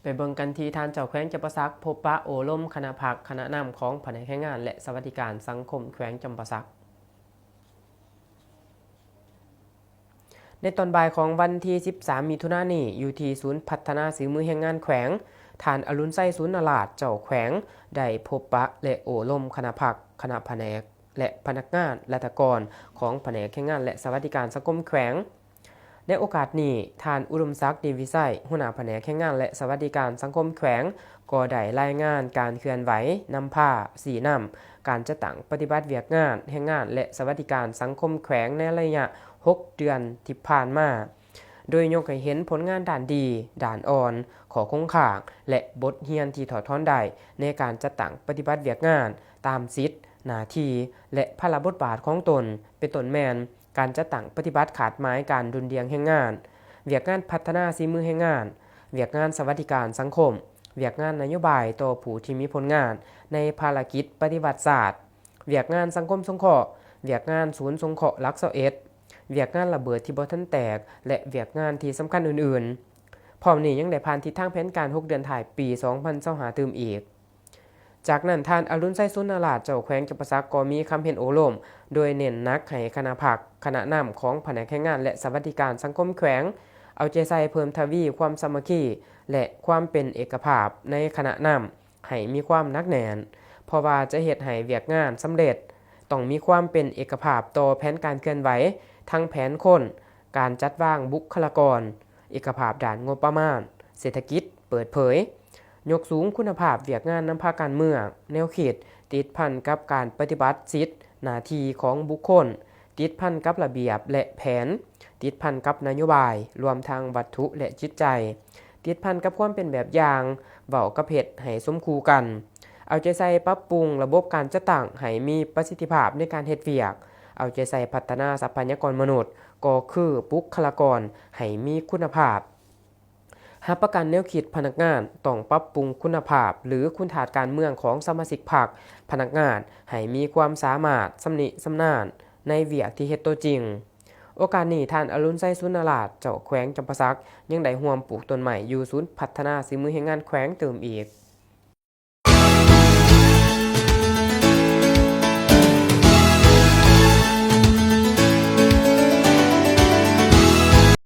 ໄປເບິ່ງກັນທີ່ທ່ານເຈົ້າແຂວງຈຳປາສັກ ພົບປະໂອ້ລົມຄະນະພັກ, ຄະນະນຳຂອງພະແນກແຮງງານ ແລະ ສະຫວັດດີການສັງຄົມແຂວງຈຳປາສັກ. ໃນຕອນບ່າຍຂອງວັນທີສິບສາມ ມິຖຸນານີ້, ຢູ່ທີ່ສູນພັດທະນາສີມືແຮງງານແຂວງ, ທ່ານ ອະລຸນໄຊ ສູນນະລາດ ເຈົ້າແຂວງ ໄດ້ພົບປະ ແລະ ໂອ້ລົມຄະນະພັກ, ຄະນະພະແນກ ແລະ ພະນັກງານລັດຖະກອນຂອງພະແນກແຮງງານ ແລະ ສະຫວັດດີການສັງຄົມແຂວງ. ໃນໂອກາດນີ້, ທ່ານ ອຸດົມສັກ ດີວິໄຊ ຫົວໜ້າພະແນກແຮງງານ ແລະ ສະຫວັດດີການສັງຄົມແຂວງ ກໍໄດ້ລາຍງານການເຄື່ອນໄຫວ, ນຳພາ, ຊີ້ນຳການຈັດຕັ້ງປະຕິບັດວຽກງານແຮງງານ ແລະ ສະຫວັດດີການສັງຄົມແຂວງ ໃນໄລຍະຫົກເດືອນທີ່ຜ່ານມາ, ໂດຍຍົກໃຫ້ເຫັນຜົນງານດ້ານດີ, ດ້ານອ່ອນ, ຂໍ້ຄົງຄ້າງ ແລະ ບົດຮຽນທີ່ຖອດຖອນໄດ້ ໃນການຈັດຕັ້ງປະຕິບັດວຽກງານຕາມສິດ, ໜ້າທີ່ ແລະ ພາລະບົດບາດຂອງຕົນ, ເປັນຕົ້ນແມ່ນ ການຈັດຕັ້ງປະຕິບັດຂາດໝາຍການດຸ່ນດ່ຽງແຮງງານ, ວຽກງານພັດທະນາສີມືແຮງງານ, ວຽກງານສະຫວັດດີການສັງຄົມ, ວຽກງານນະໂຍບາຍຕໍ່ຜູ້ທີ່ມີຜົນງານໃນພາລະກິດປະຕິວັດຊາດ, ວຽກງານສັງຄົມສົງເຄາະ, ວຽກງານສູນສົງເຄາະຫຼັກຊາວເອັດ, ວຽກງານລະເບີດທີ່ບໍ່ທັນແຕກ ແລະ ວຽກງານທີ່ສຳຄັນອື່ນໆ. ພ້ອມນີ້ຍັງໄດ້ຜ່ານທິດທາງແຜນການຫົກເດືອນທ້າຍປີສອງພັນຊາວຫ້າຕື່ມອີກ. ຈາກນັ້ນ, ທ່ານ ອະລຸນໄຊ ສູນນະລາດ ເຈົ້າແຂວງຈຳປາສັກ ກໍມີຄຳເຫັນໂອ້ລົມ ໂດຍເນັ້ນໜັກໃຫ້ຄະນະພັກ, ຄະນະນຳຂອງພະແນກແຮງງານ ແລະ ສະຫວັດດີການສັງຄົມແຂວງ ເອົາໃຈໃສ່ເພີ່ມທະວີຄວາມສາມັກຄີ ແລະ ຄວາມເປັນເອກະພາບໃນຄະນະນຳໃຫ້ມີຄວາມໜັກແໜ້ນ, ເພາະວ່າຈະເຮັດໃຫ້ວຽກງານສຳເລັດ. ຕ້ອງມີຄວາມເປັນເອກະພາບຕໍ່ແຜນການເຄື່ອນໄຫວ, ທັງແຜນຄົນ, ການຈັດວາງບຸກຄະລາກອນ, ເອກະພາບດ້ານງົບປະມານ, ເສດຖະກິດ, ເປີດເຜີຍ, ຍົກສູງຄຸນນະພາບວຽກງານນຳພາການເມືອງ, ແນວຄິດຕິດພັນກັບການປະຕິບັດສິດ, ໜ້າທີ່ຂອງບຸກຄົນ, ຕິດພັນກັບລະບຽບ ແລະ ແຜນ, ຕິດພັນກັບນະໂຍບາຍ, ລວມທັງວັດຖຸ ແລະ ຈິດໃຈ, ຕິດພັນກັບຄວາມເປັນແບບຢ່າງ, ເວົ້າກັບເຮັດໃຫ້ສົມຄູ່ກັນ. ເອົາໃຈໃສ່ປັບປຸງລະບົບການຈັດຕັ້ງໃຫ້ມີປະສິດທິພາບໃນການເຮັດວຽກ, ເອົາໃຈໃສ່ພັດທະນາຊັບພະຍາກອນມະນຸດ, ກໍຄືບຸກຄະລາກອນໃຫ້ມີຄຸນນະພາບ. ຮັບປະກັນແນວຄິດພະນັກງານຕ້ອງປັບປຸງຄຸນນະພາບ ຫຼື ຄຸນທາດການເມືອງຂອງສະມາຊິກພັກ, ພະນັກງານໃຫ້ມີຄວາມສາມາດ, ຊຳນິຊຳນານໃນວຽກທີ່ເຮັດໂຕຈິງ. ໂອກາດນີ້, ທ່ານ ອະລຸນໄຊ ສູນນະລາດ ເຈົ້າແຂວງຈຳປາສັກ ຍັງໄດ້ຮ່ວມປູກຕົ້ນໄມ້ຢູ່ສູນພັດທະນາສີມືແຮງງານແຂວງຕື່ມອີກ.